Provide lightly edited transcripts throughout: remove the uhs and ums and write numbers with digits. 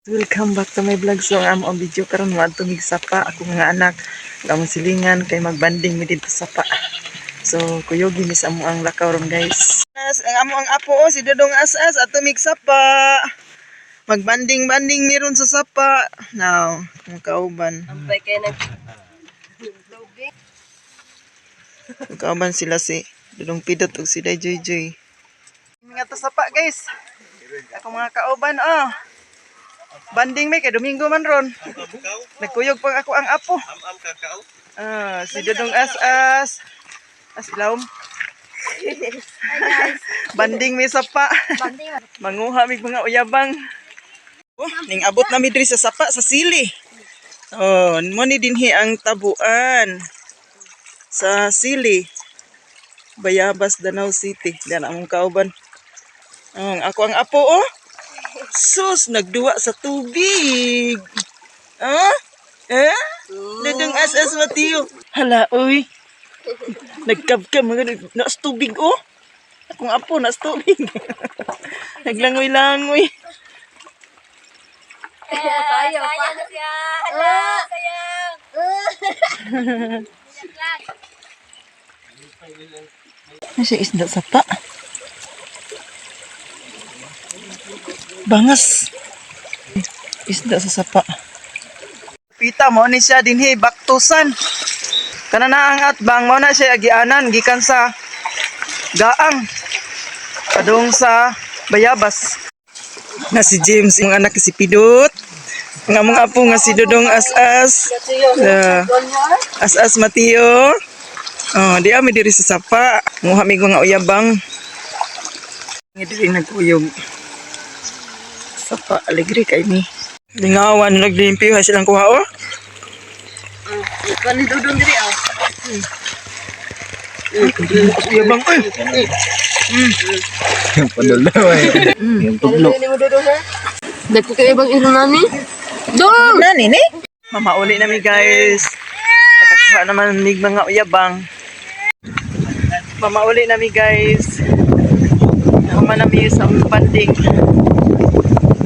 Welcome back to my vlog. So ang among video karon, moadto mig sapa ako mga anak. Ang among silingan kay magbanding mi didto sapa. So kuyogi mi sa amo ang lakaw ron, guys. As, ang amo ang apo, oh, si Dodong As-as, ato mig sapa. Magbanding-banding mi ron sa sapa. Now, kung kauban. Ampay kay nag tubig. Kung kauban sila si Dodong Pidot ug si Day Joy Joy. Mga to sapa, guys. Ako mga kauban, oh. Banding mi kay Domingo man ron. Nagkuyog pang ako ang apo. Am kakao. Ah, si Dodong As-as. As ilawom. Banding mi sapa. Banding. Manguha mig mga uyabang. Oh, ning abot na mi diri sa sapa sa sili. Oh, mo ni dinhi ang tabuan sa sili. Bayabas, Danau City. Diyan among kauban. Oh, ako ang apo, oh. Sus, nagduwa sa tubig. Ah? Eh? Dudong As-as Mateo. Hala, oy. Nagkabkam, mga naas tubig, oh. Akong apo, naas tubig. Naglangoy-langoy. Sayo pa. Siya. Hala, sayang. Nasa isda sapa. Bangas. Isda sa sapa. Pita mo ni siya dinhi baktusan. Kana na ang atbang mo na siya agianan gikan sa Gaang padung sa Bayabas. Na si James ang anak si Pidot. Ang among apo nga si Dodong As-as. As-as Mateo. Oh, di ami diri sa sapa. Muha mi ko nga uyabang. Nga diri nagkuyog. Sapa alegre kay ni. Lingawan naglimpyo ha silang kuha, oh. Kani dudong diri ah. Uyabang oy. Yung padulaw eh. Yung tuglo. Kani mo dudong ha? Dagko kay ibang ino nani. Dong! Nani ni? Mamauli na mi, guys. Nakakuha naman mig mga uyabang. Mamauli na mi, guys. Nahuman na mi sa among banding.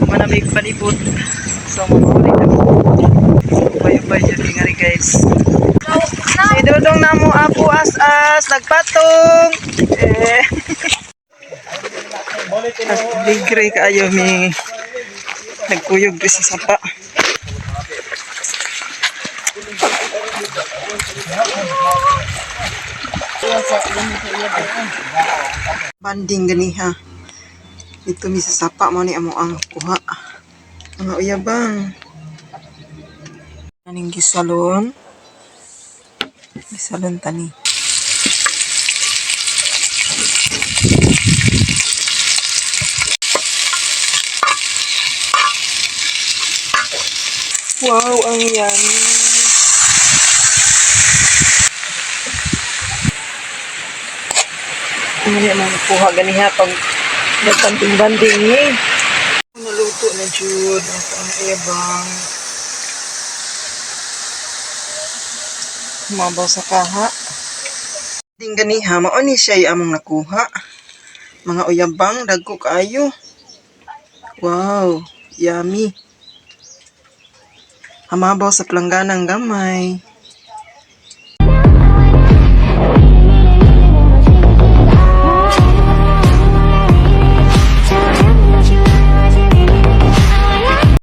Human na mi palibot. So mamauli na mi. Ubay-ubay dyan nga guys. Si Dodong na mo apo as-as nagpatong. Eh. As ligre kaayo mi nagkuyog di sa sapa. Banding ganiha. Dito mi sa sapa mo ni amo ang kuha. Mga uyabang. Aning gisalon. Gisalon tani. Wow, ang yummy. Ano ni among kuha ganiha pag nagpanting-banding ni. Naluto na jud ang uyabang. Mabaw sa kaha. Ding ganiha, mao ni siya among nakuha. Mga uyabang, dagko kaayo. Wow, yummy. Hamabaw sa plangganang gamay.